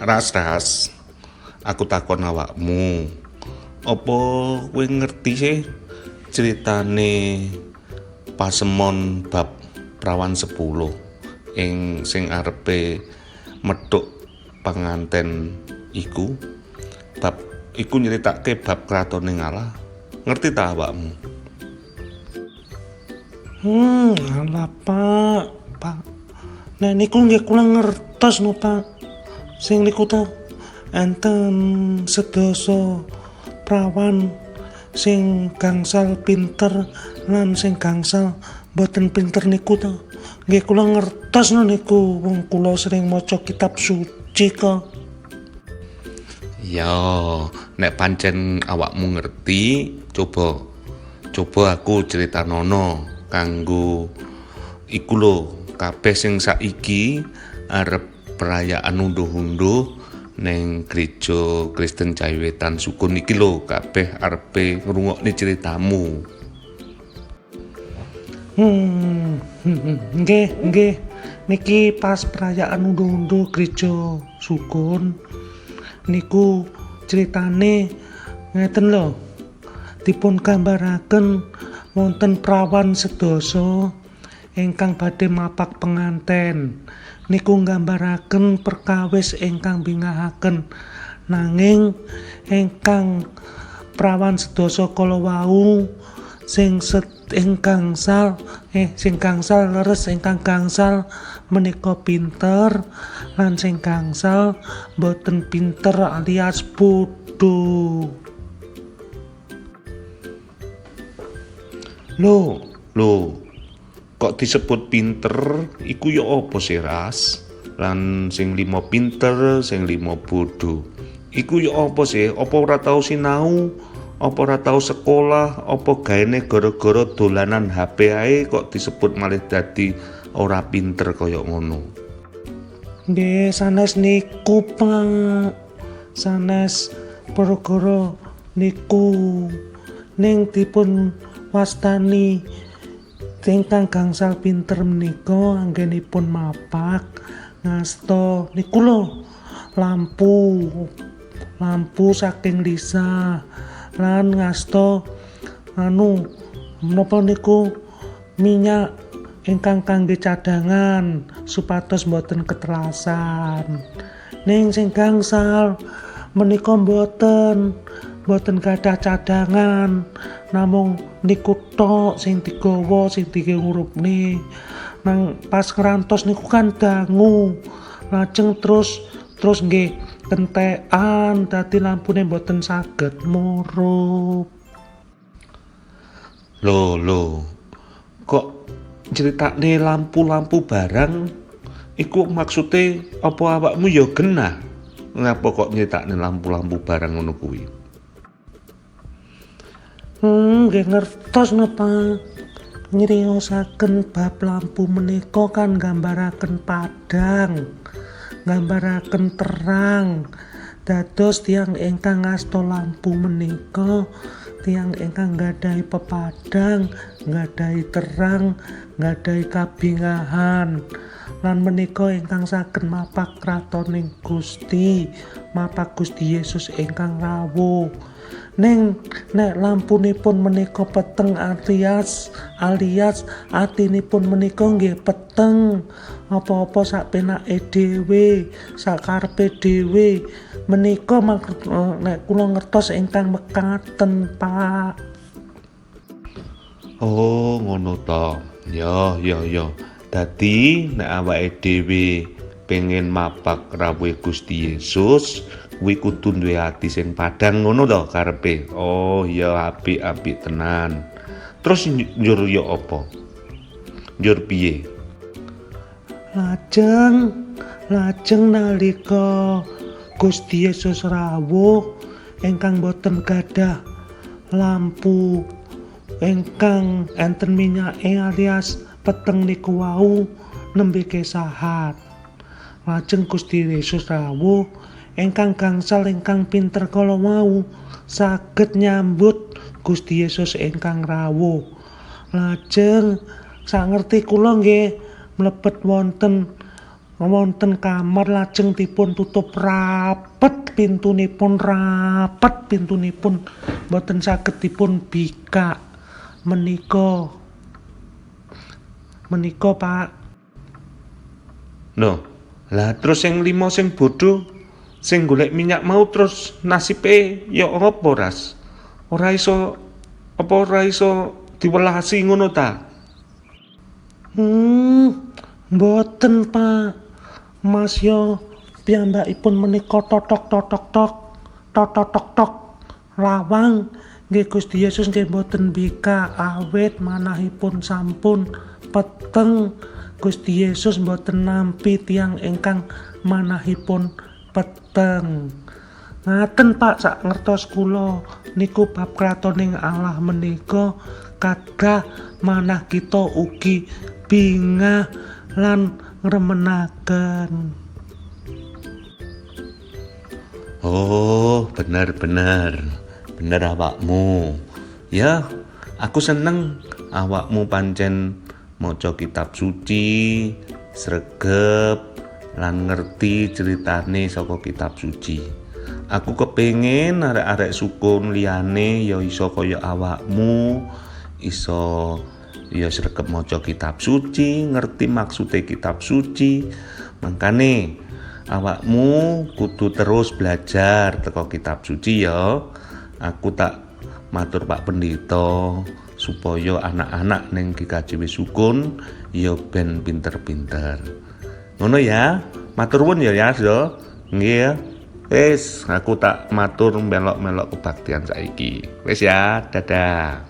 Ras, Ras, aku takon awakmu. Apa kowe ngerti sih ceritane pasemon bab prawan 10 ing sing arepe methuk panganten iku? Bab iku nyeritake bab kratone Allah. Ngerti ta awakmu? Alah Pak, Pak. Nek niku nggih kula ngertos no Pak. Sing niku ta enten sedasa prawan sing gangsal pinter lan sing gangsal boten pinter niku ta. Nggih kula ngertos no niku, wong kula sering maca kitab suci kok. Ya, nek pancen awakmu ngerti, coba coba aku critanono kanggo iku lho, kabeh sing saiki arep perayaan unduh-unduh ning gereja Kristen Jawi Wetan Sukun iki lho, kabeh arepe ngrungokne ceritamu. Nggih, nggih. Niki pas perayaan unduh-unduh gereja Sukun niku ceritane ngeten lho. Dipun gambaraken wonten prawan sedasa ingkang badhe mapak penganten. Niku nggambaraken perkawis ingkang bingahaken. Nanging ingkang prawan sedasa kala wau sing ingkang gangsal sing gangsal leres, ingkang gangsal menika pinter lan sing gangsal boten pinter alias bodho. Lho, lho, kok disebut pinter iku ya apa sih, Ras? Lan sing 5 pinter, sing 5 bodho. Iku ya apa sih? Apa ora tau sinau? Apa ora tau sekolah? Apa gaene gara-gara dolanan HP ae kok disebut malih dadi ora pinter kaya ngono? Nggih, sanes niku, Pak. Sanes perkara niku ning dipun wastani ingkang gangsal pinter menika anggenipun mapak ngasta niku lho lampu, lampu saking Lisa lan ngasta anu menapa niku minyak ingkang kangge cadangan supados mboten ketelasan. Ning sing gangsal menika mboten gadah cadangan, namung niku tok sing digawa, sing diurupne. Nang pas ngrantos niku kan dangu, lajeng terus nggih kentekan, dadi lampune mboten saged murup. Lho, lho, kok critakne lampu-lampu barang iku maksude apa awakmu ya genah? Ngapa kok nyritakne lampu-lampu barang ngono kuwi? Nggih ngertos napa. Nyriosaken bab lampu menika kan nggambaraken padhang, nggambaraken terang. Dados tiyang ingkang ngasta lampu menika tiyang ingkang nggadahi pepadhang, nggadahi terang, nggadahi kabingahan. Lan menika ingkang saged mapak kratoning Gusti, mapak Gusti Yesus ingkang rawuh. Ning nek lampunipun menika peteng alias atinipun menika nggih peteng, apa-apa sak penake dhewe, sak karepe dhewe menika nek kula ngertos ingkang mekaten, Pak. Oh, ngono ta. Ya, ya, ya. Dadi nek awake dhewe pengen mapak rawuhe Gusti Yesus, kuwi kudu duwe ati sing padhang ngono to karepe. Oh ya, apik-apik tenan. Terus njur ya apa? Njur piye? Lajeng nalika Gusti Yesus rawuh ingkang boten gadah lampu ingkang enten minyake alias peteng niku wau nembe kesahan. Lajeng Gusti Yesus rawuh ingkang gangsal ingkang pinter kala wau saged nyambut Gusti Yesus ingkang rawuh. Lajeng sangerti kula nggih mlebet wonten Wonten kamar lajeng dipun tutup rapet pintunipun, rapet pintunipun boten saged dipun bikak. Menika menika, Pak. Loh, lah terus sing limo sing bodoh sing golek minyak mau terus nasibe ya apa, Ras? Ora iso apa ora iso diwelasi ngono ta? Mboten, Pak. Mas yo piyambakipun menika totok totok tok totok tok tok lawang nggih, Gusti Yesus nggih mboten bikak awit manahipun sampun peteng. Gusti Yesus mboten nampi tiyang ingkang manahipun peteng. Ngaten, Pak, sak ngertos kula niku bab kratoning Allah menika kadah manah kita ugi bingah lan ngremenaken. Oh, bener bener. Bener awakmu. Ya, aku seneng awakmu pancen maca kitab suci, sregep lan ngerti ceritane saka kitab suci. Aku kepengin arek-arek sukun liyane ya iso kaya awakmu, iso ya sregep maca kitab suci, ngerti maksude kitab suci. Mangkane awakmu kudu terus belajar teko kitab suci ya. Aku tak matur Pak Pendeta supaya anak-anak ning GKJW Sukun ya ben pinter-pinter. Ngono ya. Matur nuwun ya, Yas ya. Nggih ya. Wis, aku tak matur melok-melok kebaktian saiki. Wis ya, dadah.